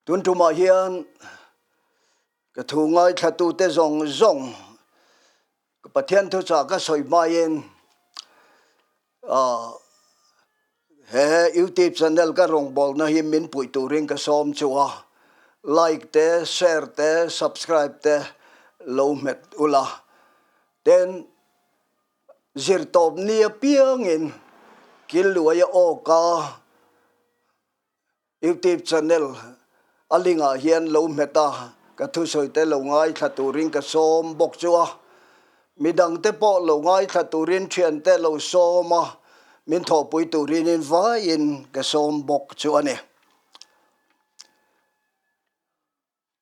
Tun tumah hian ka thu ngaithlatute zawng zawng ka Pathian thuchah ka sawi hmain he YouTube channel ka rawngbawlna hi min puih turin ka sawm chu a, like te, share te, subscribe te lo hmet ula. Tin, zirtawp ni apiangin Killuaia awka Youtube channel a link ah hian lo hmet a, ka thusawi te lo ngaithla turin ka sawm bawk chu a. Midang te pawh lo ngaithla turin thian te lo sawm a, min thawhpui turin in vaiin ka sawm bawk chu a ni.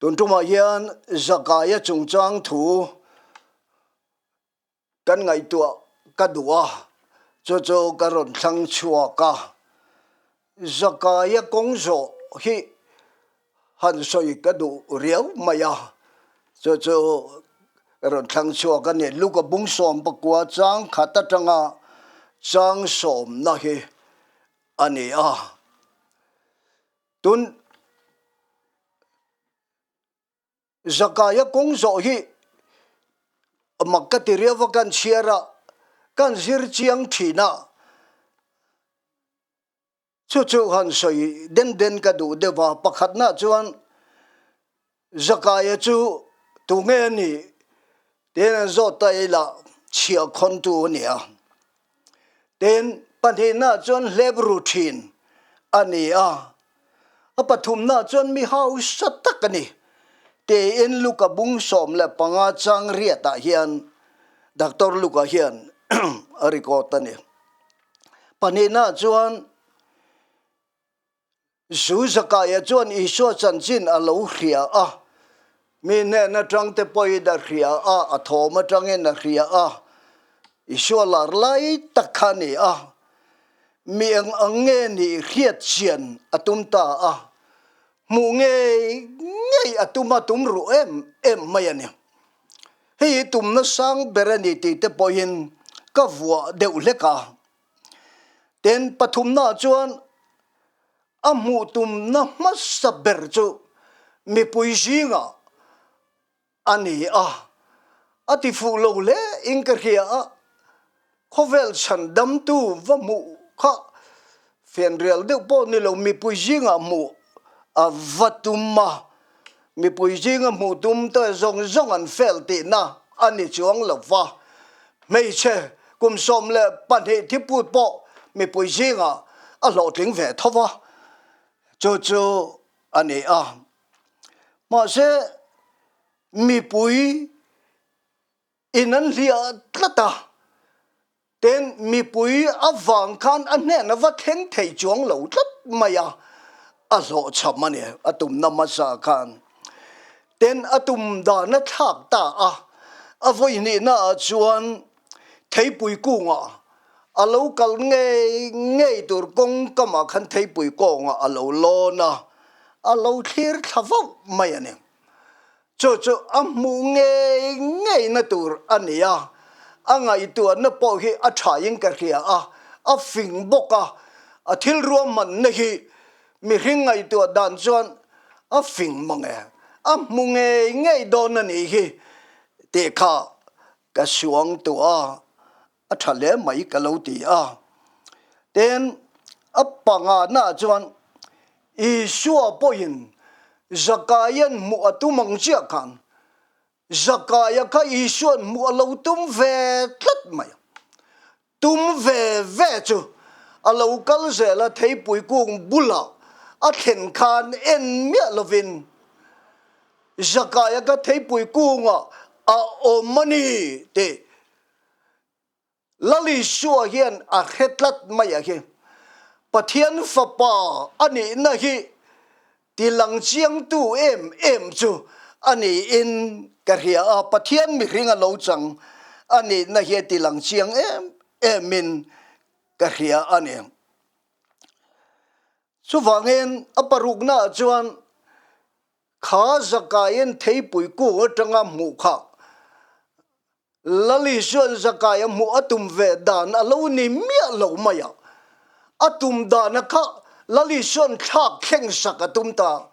Tun tumah hian Zakaia chungchang thu Kan ngaihtuah ka duh a, chu chu ka rawn thlang chhuak a. Zakaia kawng zawh hi han sawi ka duh riau mai a, chu chu ka rawn thlang chhuak a ni. Luka bung 19 chang khat atanga chang sawmna hi a ni a. Tun. Zakaia kawng zawh hi mak ka ti riau va, kan chhiar a, kan zir chiang thin a, chu chu han sawi den den ka duh deuh va, pakhatna chuan Zakaia chu tunge a nih tiin an zawt ta ila chhiah khawntu a ni a, tin pahnihna chuan hlep ru thin a ni a. A pathumna chuan mi hausa tak a ni. Tiin Luka bung 15 chang riatah hian Doctor Luka hian a record a ni. Pahnihna chuan Zu Zakaia chuan Isua chanchin a lo hria a, mi hnen atang te pawhin a hria a, a thawm atangin a hria a, Isua lar lai tak kha a ni a. Mi eng ang nge nih hriat chian a tum ta a, hmuh ngei ngei a tum a tum ruh em em mai a ni. Hei hi tumna sang ber a ni tih te pawhin ka vuah deuh hlek a. Tin, pathumnaah chuan a hmuh tumna hmasa ber chu mipui zingah A ni a, a ti fuh lo hle in ka hria a, khawvel chhan damtu va hmuh kha fianrial deuh pawh ni lo mipui zingah hmuh a va tum a, mipui zinga hmuh tum te zawng zawng an fel tihna a ni chuang lo va, hmeichhe kum 12 thiput pawh mipui zingah a hlawhtling ve tho va, chu chu a ni a. Mahse, mipui in an hliah tlat a, tin mipui avang khan a hnen a va thleng thei chuang lo tlat mai a, a hlawhchham a ni, a tumna hmasa khan. Tin a tum dan a thlak ta a, a vawi hnihna ah chuan theipui kungah a lo kal ngei ngei tur kawng kamah khan theipui kawngah a lo lawn a, a lo thlir thla vauh mai a ni. Chu chu a hmuh ngei ngei na tur a ni a, a ngaihtuahna pawh hi a thain ka hria a, a fing bawk a, a thil ruahmanna hi mihring ngaihtuah dan chuan a fing mang e, a hmu ngei ngei dawn a nih hi tih kha ka suang tuah a, a tha hle mai ka lo ti a. Tin, a pangana chuan Isua pawhin Zakaia'n hmuh a tum ang chiah khan Zakaia kha Isua'n hmuh a lo tum ve tlat mai a. Tum ve ve chu a lo kal zel a, theipui kung bulah a thlen khan en miah lovin Zakaia kha theipui kungah a awm a ni tih Lal Isua hian a hre tlat mai a hi. Pathian Fapa a nihna hi tilang chiangtu em em chu a niin ka hria a, Pathian mihring a lo chang a nihna hi a tilang chiang em emin ka hria a ni. Chuvangin a paruknaah chuan Kha Zakaiin theipui kung atanga hmuh kha Lali chuan Zakai a hmuh a tum ve dan a lo ni miah lo mai a. A tum dana kha Lali chuan thlak thleng sak a tum ta.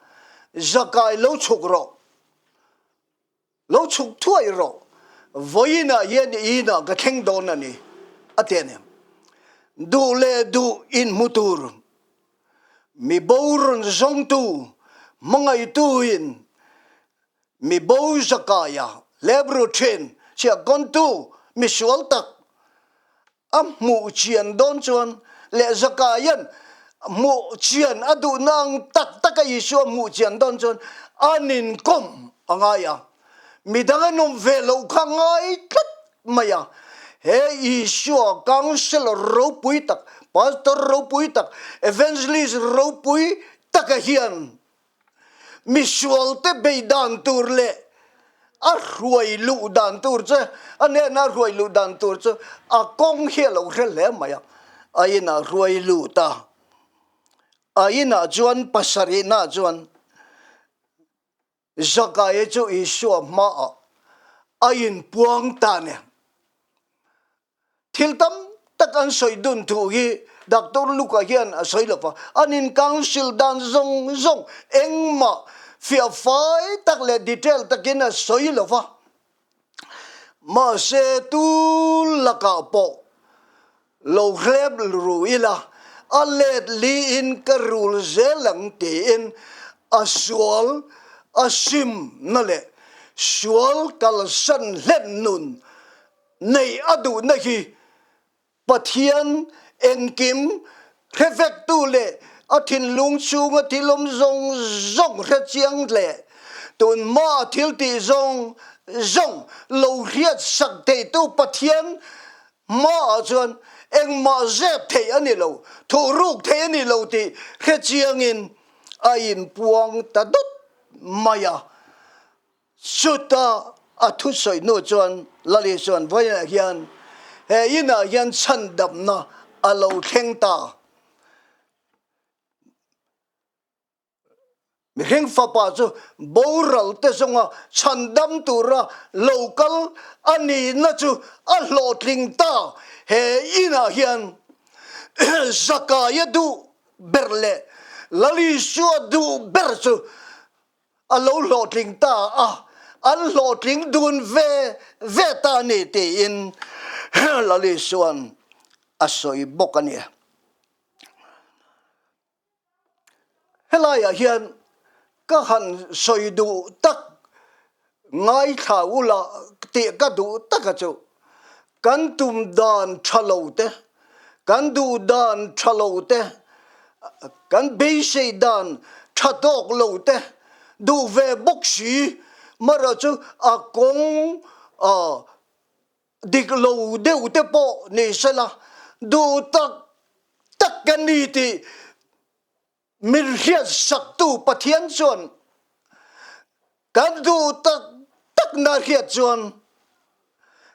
Zakai lo chhuk rawh, lo chhuk thuai rawh, vawiinah hian i inah ka thleng dawn a ni, a ti a ni. Duh leh duh inhmu tur, mi bo rawn zawngtu, hmangaihtuin mi bo Zakaia, Hebrew thin, chhiahkawntu, misual tak, A hmuh chian dawn chuan leh Zakaia'n hmuh chian a duhna ang tak taka Isua hmuh chian dawn chuan an inkawm a ngai a. Midang an awm ve loh kha ngai tlat mai a. He Isua counsellor ropui tak, pastor ropui tak, evangelist ropui taka hian Misualte bei dan tur leh a hruai luh dan tur che, a hnena a hruai luh dan tur chu a kawng hi a lo hre hle mai a, a inah hruai lut a, a inah chuan pasarihna chuan Zakaia chu Isua hmaah a inpuang ta a ni. Thil tam tak an sawi dun thu hi Doctor Luka hian a sawi lo va, an in council dan zawng zawng engmah fiah fai tak leh detail takin a sawi lo va. Mahse tu lakah pawh lo hlep ru ila, a let liin ka rul zel ang tiin a sual a simna leh sual kalsan hlen nun Neih a duhna hi Pathian engkim hre vektu leh a thinlung chhunga thil awm zawng zawng hre chiang leh tunhma a thil tih zawng zawng lo hriat sak theitu Pathian hmaah chuan engmah zep theih a ni lo, thuhruk theih a ni lo tih hre chiangin a inpuang ta dawt mai a. Chuta a thusawi hnu chuan Lali chuan vawiinah hian he inah hian chhandamna a lo thleng ta. Mihring fapa chu boral te zawnga chhandam tura lo kal a nihna chu a hlawhtling ta. He inah hian Zakaia duh ber leh Lali Isua duh ber chu A lo hlawhtling ta a, an hlawhtling dun ve ve ta a ni tiin Lali chuan a sawi bawk a ni. Helaiah hian ka han sawi duh tak ngaithla ula tih ka duh taka chu Kan tum dan tha lo te, kan duh dan tha lo te, kan beisei dan tha tawk lo te duh ve bawk si, mara chu a kawng dik lo deuh te pawh ni sela, duh tak tak kan ni tih Min hriatsaktu Pathian chuan kan duh tak takna hriat chuan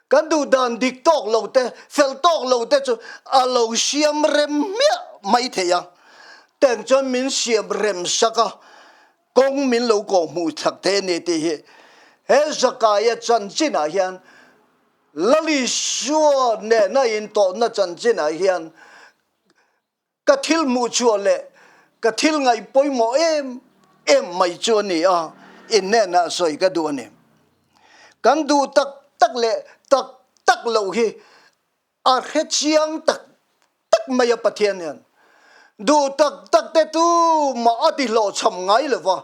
kan duh dan dik tawk lo te, fel tawk lo te chu a lo siam rem hmiah mai thei a. Teng chuan min siam rem sak a, kawng min lo kawhhmuh chak thei a ni tih hi he Zakaia chanchinah hian Lalisua nena intawhna chanchinah hian Ka thil hmuh chhuah leh ka thil ngaih pawimawh em em mai chu a ni a, inhnenah sawi ka duh a ni. Kan duh tak tak leh tak tak loh hi a hre chiang tak tak mai a Pathian hian. Duh tak tak te tu mah a ti hlawhchham ngai lo va,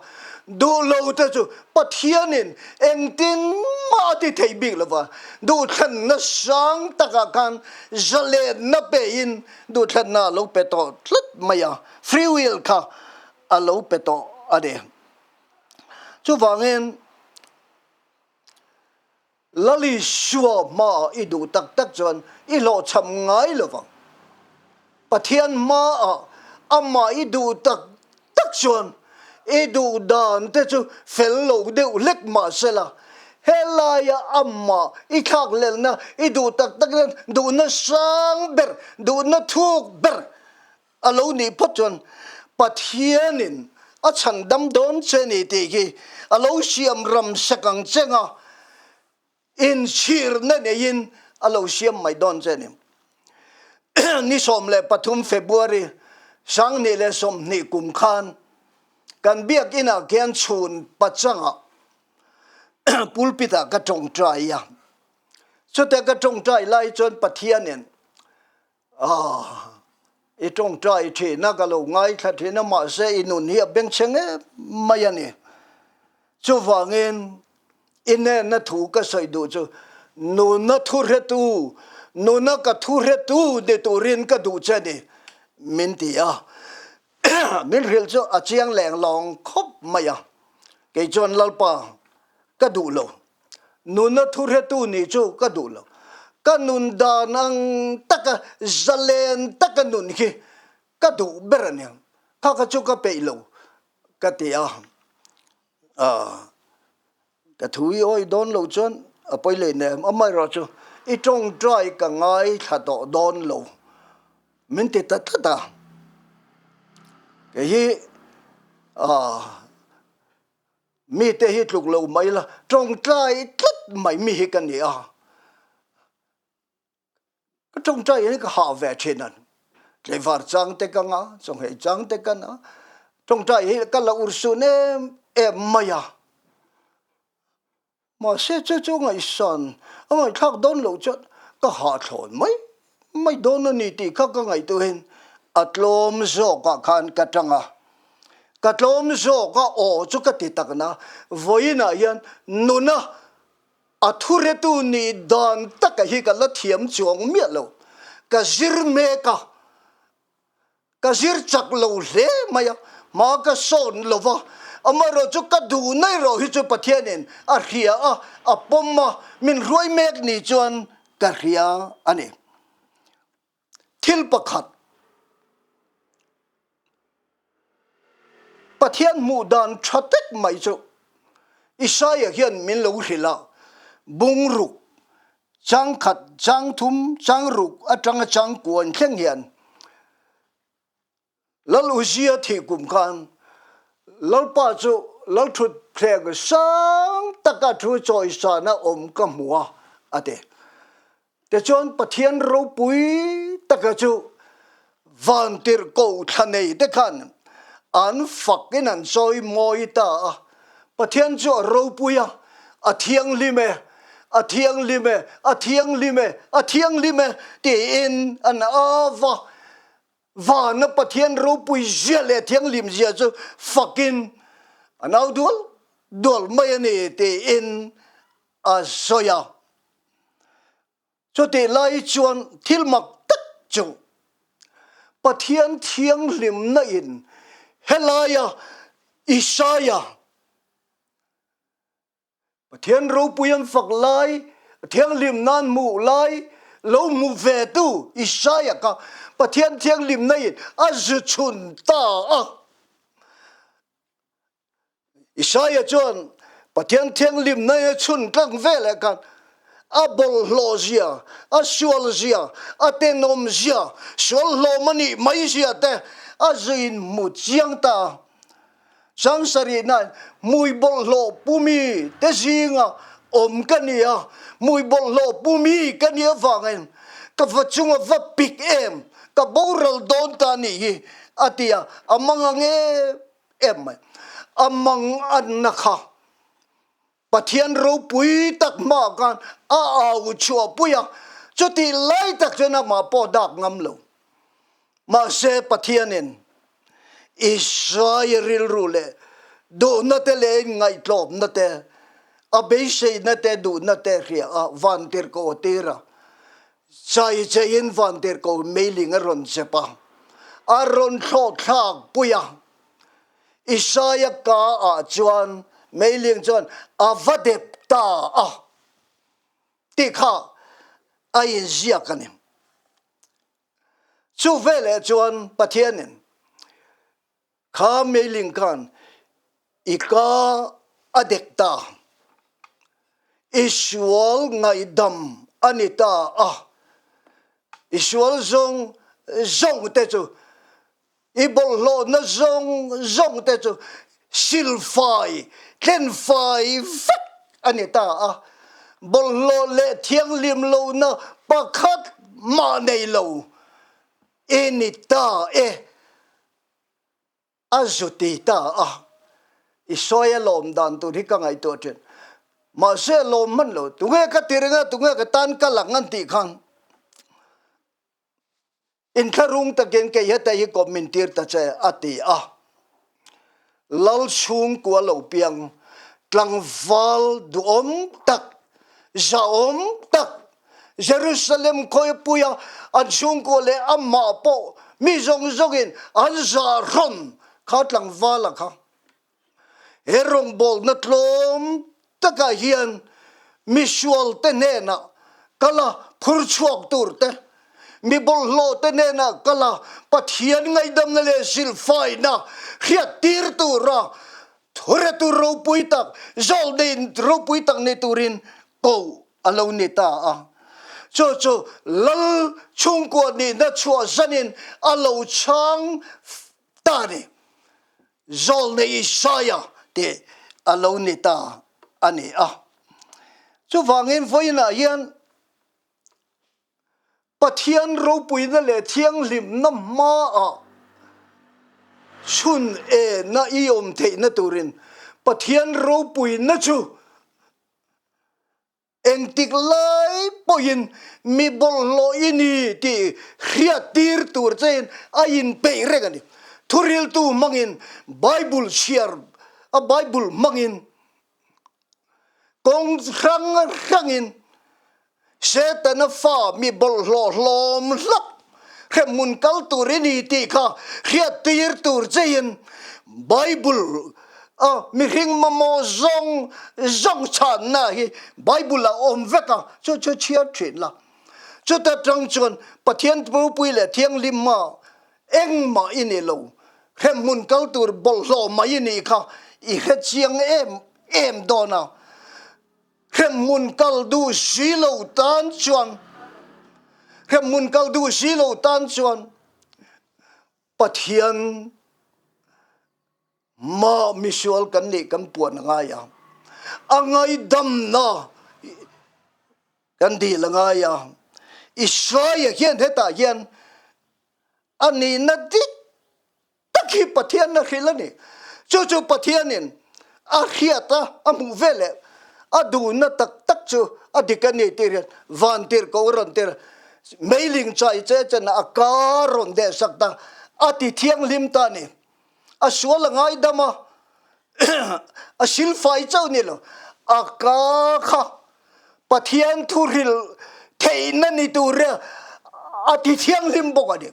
duh lo te chu Pathianin engtin mah a ti thei bik lo va, duhthlanna sang takah khan zalenna pein Duhthlanna a lo pe tawh tlat mai a, free will kha a lo pe tawh a ni. Chuvangin Lalisua hmaah i duh tak tak chuan i hlawhchham ngai lo vang. Pathian hmaah amah i duh tak tak chuan i duh dan te chu fel lo deuh hlek mah sela, helaia amah i thlak lelna i duh tak tak hian duhna sang ber, duhna thuk ber a lo nih phawt chuan Pathianin a chhandam dawn che ni tih hi a lo siam ram sek ang cheng a. Inchhirna neiin a lo siam mai dawn che a ni. Ni 13 February 2020 kum khan. Kan biakinah khian chhun pachangah pulpit-ah ka tawngtai a. Chutia ka tawngtai lai chuan Pathianin, Ah, i tawngtai thin a, ka lo ngaithla thin a, mahse i nun hi a bengchheng em mai a ni. Chuvangin i hnenna thu ka sawi duh chu nuna thu hretu, nuna ka thu hretu ni turin ka duh che ni, min ti a. Min hrilh chu a chiang leng lawng khawp mai a, kei chuan Lalpa ka duh lo, nuna thu hretu nih chu ka duh lo, ka nun dan ang taka zalen taka nun hi ka duh ber a nia, kha kha chu ka peih lo ka ti a, Ka thu i awi dawn lo chuan a pawi leh nem, amaherawhchu i tawngtai ka ngaithla tawh dawn lo min ti ta tlat a, kei hi mite hi tluk lo mai la tawngtai tlat mai mi hi ka ni a. Ka tawngtai hi ka hah ve thin a, tleivar chang te ka nga, chawnghei chang te ka na, tawngtai hi ka la urhsun em em mai a. Mahse chu chu ngaihsan a ngaihthlak dawn loh chuan ka hahthlawn mai mai dawn a ni tih kha ka ngaihtuahin a tlawm zawkah khan ka tang a. Ka tlawm zawk a aw chu ka ti tak na, vawiinah hian nuna A thuretu nih dan taka hi ka la thiam chuang miah lo. Ka zir mek a, ka zir chak lo hle mai a, hma ka sawn lo va, amaherawh chu ka duh na erawh hi chu Pathianin a hria a, a pawm a, min hruai mek ni chuan ka hria a ni. Thil pakhat. Pathian hmuh dan tha tak mai chu Isaia hian min lo hrilh a, bungruk, changkhat, changthum, changruk atanga changkuan thleng hian Lal Uzia thih kum khan Lalpa chu Lalthutthleng sang taka thu chawisana awm ka hmu a, a ti. Tichuan Pathian ropui taka chu vantirhkoh thla nei te khan an fakin an chawi mawi ta a. Pathian chu a ropui a, a thianghlim e, a thianghlim e, a thianghlim e, a thianghlim e tiin an au va. Vana Pathian ropui zia leh thianghlim zia chu fakin an au dual dual mai a ni tiin a sawi a. Chutih lai chuan thil mak tak chu Pathian thianghlimna in helaia Isaia Pathian ropui an fak lai, thianghlimna an hmuh lai lo hmu ve tu Isaia kha Pathian thianghlimna in a zu chhun ta a. Isaia chuan Pathian thianghlimna in a chhun tlang veleh khan a bawlhhlawh zia, a sual zia, a tenawm zia, sual hlawm a nih mai zia te a zuin hmu chiang ta a. Chang sarihnain hmui bawlhhlawh pumi te zinga awm ka ni a, hmui bawlhhlawh pumi ka nih avangin ka va chunga va pik em, ka boral dawn ta a nih hi a ti a, a mangang em em mai. A manganna kha Pathian ropui tak hmaah khan a au chhuahpui a, chutih lai tak chuan amah pawh dak ngam lo. Mahse Pathianin Israel rilru leh duhna te leh inngaihtlawmna te, a beiseina te duhna te hria a vantirhkoh a tir a, chai chaiin vantirhkoh meiling a rawn chep a, a rawn thlawhthlak pui a. Isaia ka ah chuan meiling chuan a va dep ta a tih kha a inziak a ni. Chu veleh chuan Pathianin kha meiling khan i ka a dek ta, i sual ngaihdam a ni ta a, i sual zawng zawng te chu I bawlhhlawhna zawng zawng te chu silfai, tlenfai vek a ni ta a, bawlhhlawh leh thianghlim lohna pakhat mah nei lo i ni ta e, a zu ti ta a. I sawi a lawm dan tur hi ka ngaihtuah thin. Mahse a lawm hman lo. Tunge ka ti reng a, tunge ka tan kal ang an tih khan inthlahrung takin kei heta hi kawp min tir ta che a ti a. Lal chhungkua lo piang tlangval duhawm tak, zahawm tak, Jerusalem khawipuia an chhungkua leh amah pawh mi zawng zawngin an zahrawn kha tlangvala kha. He rawngbawlna tlawm takah hian misualte hnenah kal a, phur chhuak tur te, mi bawlhhlawhte hnenah kal a, Pathian ngaihdamna leh zilhfaina hriattir tura thuretu ropui tak, zawlnei ropui tak ni turin koh a lo ni ta a. Chu chu Lal chhungkua nihna chhuah zanin a lo chhang ta a ni. Zawlnei Isaia tih a lo ni ta a ni a. Chuvangin vawiinah hian Pathian ropuina leh thianghlimna hmaah chhun ena i awm theihna turin Pathian ropuina chu Engtik lai pawhin mi bawlhhlawh i ni tih hriattir tur chein a inpeih reng a ni. Thuriltu hmangin Bible chhiar a Bible hmangin kawng hrang hrangin Setana fa mi bawlhhlawh hlawm hlak hremhmun kal tur i ni tih kha hriattir tur chein Bible a mihring mamawh zawng zawng chhanna hi Bible ah awm vek a, chu chu chhiar thin la. Chuta tang chuan Pathian ropui leh thianghlim ah engmah i ni lo, hremhmun kal tur bawlhhlawh mai i nih kha i hre chiang em em dawn a. Hremhmun kal duh si lo tan chuan hremhmun kal duh si lo tan chuan Pathian Mah misual kan nih kan puan a ngai a, a ngaidamna kan dil a ngai a. Israel hian hetah hian a nihna dik tak hi Pathian a hrilh a ni. Chu chu Pathianin a hriat a, a hmuh veleh a duhna tak tak chu a dik a ni tih hian vantirhkoh a rawn tir a, meiling chai che chen a ka rawn dehsak ta, a ti thianghlim ta a ni. A sual a ngaidam a, a silfai chauh ni lo, a ka kha Pathian thuhril theihna ni tura a ti thianghlim bawk a ni.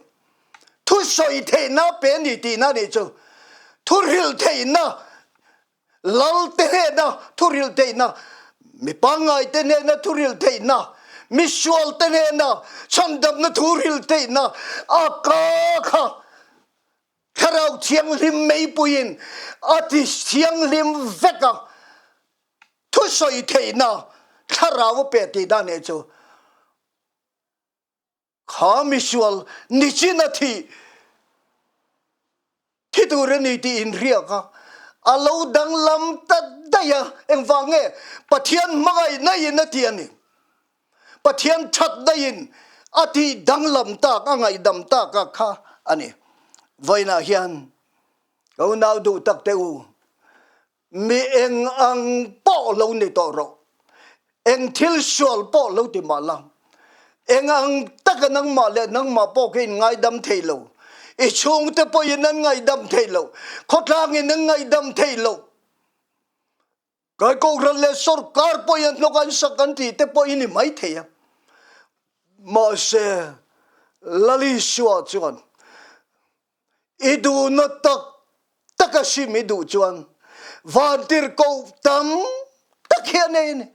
Thusawi theihna pe ni tihna nih chu thuhril theihna, Lalte hnena thuhril theihna, mi pangngaite hnena thuhril theihna, misualte hnena chhandamna thuhril theihna a ka kha Thlarau Thianghlim meipuiin a ti thianghlim vek a, thusawi theihna Thlarau a pe tih dan nih chu kha misual nichin a thih thi tur a ni tih inhriak a, a lo danglam ta daih a, engvang nge Pathian hmangaihna in a ti a ni. Pathian that daihin a tih danglam tak, a ngaihdam tak a kha a ni. Vawiinah hian ka unau duh tak te u, mi eng ang pawh lo ni tawh rawh, eng thil sual pawh lo ti mah la, eng ang taka nangmah leh nangmah pawh kha in ngaidam thei lo, i chhungte pawhin an ngaidam thei lo, khawtlangin an ngaidam thei lo, Kai Kohhran leh sorkar pawhin an hnawk an sak an tih te pawh i ni mai thei a. Mahse, Lal Isua chuan i duhna tak tak a sim i duh chuan vantirhkoh tam tak hi a nei a ni.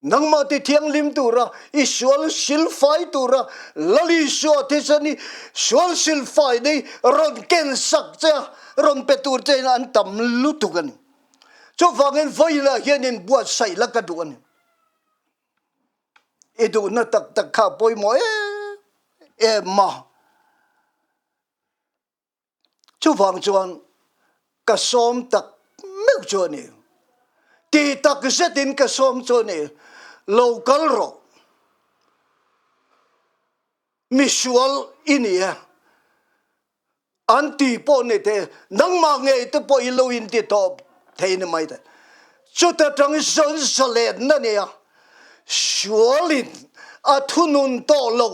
Nangmah ti thianghlim tura i sual silfai tura Lal Isua thisen i sual silfai nei rawn ken sak che a, rawn pe tur che in an tam lutuk a ni. Chuvangin vawiinah hian in buatsaih la ka duh a ni. I duhna tak tak kha a pawimawh em em a. Chuvang chuan ka sawm tak meuh chu a ni. Ti tak zetin ka sawm chu a ni. Lo kal rawh. Misual i ni e. An ti pawh ni te, nangmah ngei te pawh i lo in ti tawp thei ni mai te. Chuta tang zawn zalenna nia sualin a thunun tawh lo.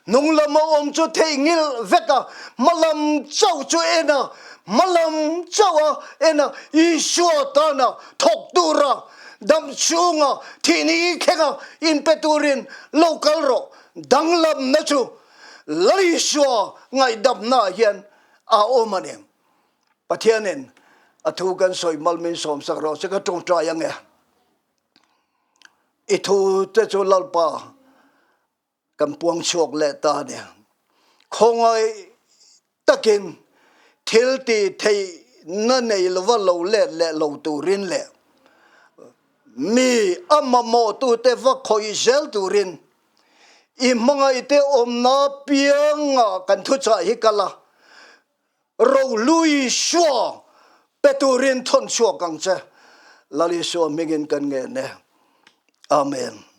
Hnung lama awm chu theihnghilh vek a, hmalam chauh chu en a, hmalam chauh a en a, Isua tana thawk tura dam chhunga thihni thlenga inpe turin lo kal rawh. Danglamna chu Lal Isua ngaihdamnaah hian a awm a ni. Pathianin a thu kan sawi mal min sawmsak rawh se ka tawngtai ang e. I thu te chu Lalpa kan puang chhuak leh ta a ni. Khawngaih takin thil tih theihna nei lova lo let leh lo turin leh mi a mamawhtute va khawih zel turin i hmangaihte awmna pianga kan thuchah hi kal a, Rohlui Isua pe turin thawn chhuak ang che. Lal Isua hmingin kan ngen e. Amen.